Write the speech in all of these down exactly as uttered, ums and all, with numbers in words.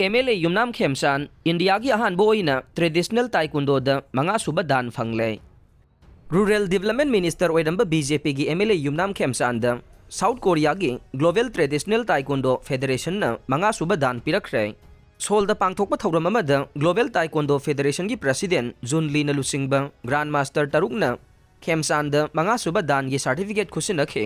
M L A ꯌꯨꯝꯅꯥꯝ ꯈꯦꯝꯆꯥꯟ ꯏꯟꯗꯤꯌꯥꯒꯤ ꯑꯍꯥꯟꯕ ꯑꯣꯏꯅ ꯇ꯭ꯔꯦꯗꯤꯁꯅꯦꯜ ꯇꯥꯏꯀꯨꯟꯗꯣꯗ ꯃꯉꯥꯁꯨꯕ ꯗꯥꯟ ꯐꯪꯂꯦ꯫ ꯔꯨꯔꯦꯜ ꯗꯤꯕꯂꯞꯃꯦꯟ ꯃꯤꯅꯤꯁꯇꯔ ꯑꯣꯏꯔꯝꯕ ꯕꯤ ꯖꯦ ꯄꯤꯒꯤ M L A Yumnam Khemchand south ꯀꯣꯔꯤꯌꯥꯒꯤ ꯒ꯭ꯂꯣꯕꯦꯜ ꯇ꯭ꯔꯦꯗꯤꯁꯅꯦꯜ ꯇꯥꯏꯀꯣꯟꯗꯣ ꯐꯦꯗꯔꯦꯁꯟꯅ ꯃꯉꯥꯁꯨꯕ ꯗꯥꯟ ꯄꯤꯔꯛꯈ꯭ꯔꯦ꯫ ꯁꯣꯜꯗ ꯄꯥꯡꯊꯣꯛꯄ ꯊꯧꯔꯝ ꯑꯃꯗ ꯒ꯭ꯂꯣꯕꯦꯜ ꯇꯥꯏꯀꯣꯟꯗꯣ ꯐꯦꯗꯔꯦꯁꯟꯒꯤ ꯄ꯭ꯔꯁꯤꯗꯦꯟ ꯖꯨꯟ ꯂꯤꯅ ꯂꯨꯆꯤꯡꯕ ꯒ꯭ꯔꯥꯟ ꯃꯥꯁꯇꯔ ꯇꯔꯨꯛꯅ ꯈꯦꯝꯆꯥꯟꯗ ꯃꯉꯥꯁꯨꯕ ꯗꯥꯟꯒꯤ ꯁꯥꯔꯇꯤꯐꯤꯀꯦꯠ ꯈꯨꯠꯁꯤꯟꯅꯈꯤ꯫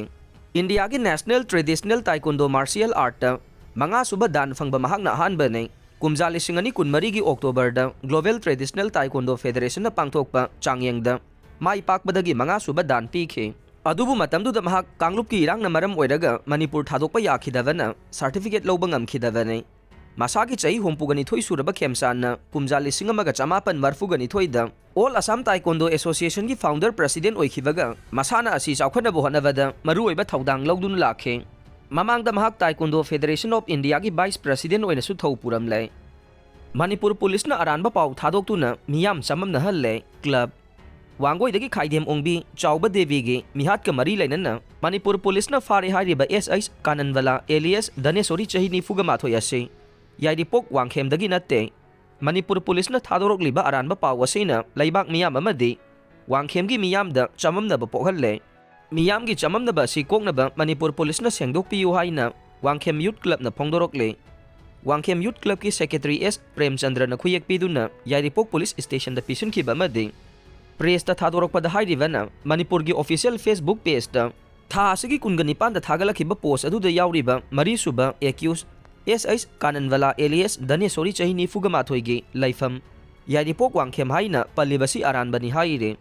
ꯏꯟꯗꯤꯌꯥꯒꯤ ꯅꯦꯁꯅꯦꯜ ꯇ꯭ꯔꯦꯗꯤꯁꯅꯦꯜ ꯇꯥꯏꯀꯣꯟꯗꯣ ꯃꯥꯔꯁꯤꯌꯦꯜ ꯑꯥꯔꯠꯇ ꯃꯉꯥꯁꯨꯕ ꯗꯥꯟ ꯐꯪꯕ ꯃꯍꯥꯛꯅ ꯑꯍꯥꯟꯕꯅꯤ꯫ ꯀꯨꯝꯖꯥ ꯂꯤꯁꯤꯡ ꯑꯅꯤ ꯀꯨꯟꯃꯔꯤꯒꯤ ꯑꯣꯛꯇꯣꯕꯔꯗ ꯒ꯭ꯂꯣꯕꯦꯜ ꯇ꯭ꯔꯦꯗꯤꯁꯅꯦꯜ ꯇꯥꯏꯀꯣꯟꯗꯣ ꯐꯦꯗꯔꯦꯁꯟꯅ ꯄꯥꯡꯊꯣꯛꯄ ꯆꯥꯡꯌꯦꯡꯗ ꯃꯥꯏ ꯄꯥꯛꯄꯗꯒꯤ ꯃꯉꯥꯁꯨꯕ ꯗꯥꯟ ꯄꯤꯈꯤ꯫ ꯑꯗꯨꯕꯨ ꯃꯇꯝꯗꯨꯗ ꯃꯍꯥꯛ ꯀꯥꯡꯂꯨꯞꯀꯤ ꯏꯔꯥꯡꯅ ꯃꯔꯝ ꯑꯣꯏꯔꯒ ꯃꯅꯤꯄꯨꯔ ꯊꯥꯗꯣꯛꯄ ꯌꯥꯈꯤꯗꯕꯅ ꯁꯥꯔꯇꯤꯐꯤꯀꯦꯠ ꯂꯧꯕ ꯉꯝꯈꯤꯗꯕꯅꯤ꯫ ꯃꯁꯥꯒꯤ ꯆꯍꯤ ꯍꯨꯝꯐꯨꯒ ꯅꯤꯊꯣꯏ ꯁꯨꯔꯕ ꯈꯦꯝꯆꯥꯟꯅ ꯀꯨꯝꯖꯥ ꯂꯤꯁꯤꯡ ꯑꯃꯒ ꯆꯃꯥꯄꯟ ꯃꯔꯐꯨꯒ ꯅꯤꯊꯣꯏꯗ ꯑꯣꯜ ꯑꯁꯥꯝ ꯇꯥꯏꯀꯣꯟꯗꯣ ꯑꯦꯁꯣꯁꯤꯌꯦꯁꯟꯒꯤ ꯐꯥꯎꯟꯗꯔ ꯄ꯭ꯔꯁꯤꯗꯦꯟ ꯑꯣꯏꯈꯤꯕꯒ ꯃꯁꯥꯟꯅ ꯑꯁꯤ ꯆꯥꯎꯈꯠꯅꯕ ꯍꯣꯠꯅꯕꯗ ꯃꯔꯨꯑꯣꯏꯕ ꯊꯧꯗꯥꯡ ꯂꯧꯗꯨꯅ ꯂꯥꯛꯈꯤ꯫ ꯃꯃꯥꯡꯗ ꯃꯍꯥꯛ ꯇꯥꯏꯀꯣꯟꯗꯣ ꯐꯦꯗꯔꯦꯁꯟ ꯑꯣꯐ ꯏꯟꯗꯤꯌꯥꯒꯤ ꯚꯥꯏꯁ ꯄ꯭ꯔꯁꯤꯗꯦꯟ ꯑꯣꯏꯅꯁꯨ ꯊꯧ ꯄꯨꯔꯝꯂꯦ꯫ ꯃꯅꯤꯄꯨꯔ ꯄꯨꯂꯤꯁꯅ ꯑꯔꯥꯟꯕ ꯄꯥꯎ ꯊꯥꯗꯣꯛꯇꯨꯅ ꯃꯤꯌꯥꯝ ꯆꯃꯝꯅꯍꯜꯂꯦ꯫ ꯀ꯭ꯂꯕ꯫ ꯋꯥꯡꯒꯣꯏꯗꯒꯤ ꯈꯥꯏꯗꯦꯝ ꯑꯣꯡꯕꯤ ꯆꯥꯎꯕ ꯗꯦꯕꯤꯒꯤ ꯃꯤꯍꯥꯠꯀ ꯃꯔꯤ ꯂꯩꯅꯅ ꯃꯅꯤꯄꯨꯔ ꯄꯨꯂꯤꯁꯅ ꯐꯥꯔꯦ ꯍꯥꯏꯔꯤꯕ ꯑꯦꯁ ꯑꯩꯆ ꯀꯥꯅꯟꯕꯂꯥ ꯑꯦꯂꯤꯌꯥꯁ ꯙꯅꯦꯁꯣꯔꯤ ꯆꯍꯤ ꯅꯤꯐꯨꯒ ꯃꯥꯊꯣꯏ ꯑꯁꯤ ꯌꯥꯏꯔꯤꯄꯣꯛ ꯋꯥꯡꯈꯦꯝꯗꯒꯤ ꯅꯠꯇꯦ꯫ ꯃꯅꯤꯄꯨꯔ ꯄꯨꯂꯤꯁꯅ ꯊꯥꯗꯣꯔꯛꯂꯤꯕ ꯑꯔꯥꯟꯕ ꯄꯥꯎ ꯑꯁꯤꯅ ꯂꯩꯕꯥꯛ ꯃꯤꯌꯥꯝ ꯑꯃꯗꯤ ꯋꯥꯡꯈꯦꯝꯒꯤ ꯃꯤꯌꯥꯝꯗ ꯆꯃꯝꯅꯕ ꯄꯣꯛꯍꯜꯂꯦ꯫ ꯃꯤꯌꯥꯝꯒꯤ ꯆꯃꯝꯅꯕ ꯑꯁꯤ ꯀꯣꯛꯅꯕ ꯃꯅꯤꯄꯨꯔ ꯄꯨꯂꯤꯁꯅ ꯁꯦꯡꯗꯣꯛꯄꯤꯌꯨ ꯍꯥꯏꯅ ꯋꯥꯡꯈꯦꯝ ꯌꯨꯠ ꯀ꯭ꯂꯕꯅ ꯐꯣꯡꯗꯣꯔꯛꯂꯦ꯫ ꯋꯥꯡꯈꯦꯝ ꯌꯨꯠ ꯀ꯭ꯂꯕꯀꯤ ꯁꯦꯀ꯭ꯔꯦꯇꯔꯤ ꯑꯦꯁ ꯄ꯭ꯔꯦꯝꯆꯟꯗ꯭ꯔꯅ ꯈꯨꯌꯦꯛ ꯄꯤꯗꯨꯅ ꯌꯥꯏꯔꯤꯄꯣꯛ ꯄꯨꯂꯤꯁ ꯁ꯭ꯇꯦꯁꯟꯗ ꯄꯤꯁꯤꯟꯈꯤꯕ ꯑꯃꯗꯤ ꯄ꯭ꯔꯦꯁꯇ ꯊꯥꯗꯣꯔꯛꯄꯗ ꯍꯥꯏꯔꯤꯕꯅ ꯃꯅꯤꯄꯨꯔꯒꯤ ꯑꯣꯐꯤꯁꯤꯌꯦꯜ ꯐꯦꯁꯕꯨꯛ ꯄꯦꯖꯇ ꯊꯥ ꯑꯁꯤꯒꯤ ꯀꯨꯟꯒ ꯅꯤꯄꯥꯟꯗ ꯊꯥꯒꯠꯂꯛꯈꯤꯕ ꯄꯣꯁ ꯑꯗꯨꯗ ꯌꯥꯎꯔꯤꯕ ꯃꯔꯤꯁꯨꯕ ꯑꯦꯀ꯭ꯌꯨꯁ ꯑꯦꯁ ꯑꯩꯆ ꯀꯥꯅꯟꯕꯂꯥ ꯑꯦꯂꯤꯌꯥꯁ ꯙꯅꯦꯁꯣꯔꯤ ꯆꯍꯤ ꯅꯤꯐꯨꯒ ꯃꯥꯊꯣꯏꯒꯤ ꯂꯩꯐꯝ ꯌꯥꯏꯔꯤꯄꯣꯛ ꯋꯥꯡꯈꯦꯝ ꯍꯥꯏꯅ ꯄꯜꯂꯤꯕꯁꯤ ꯑꯔꯥꯟꯕꯅꯤ ꯍꯥꯏꯔꯤ꯫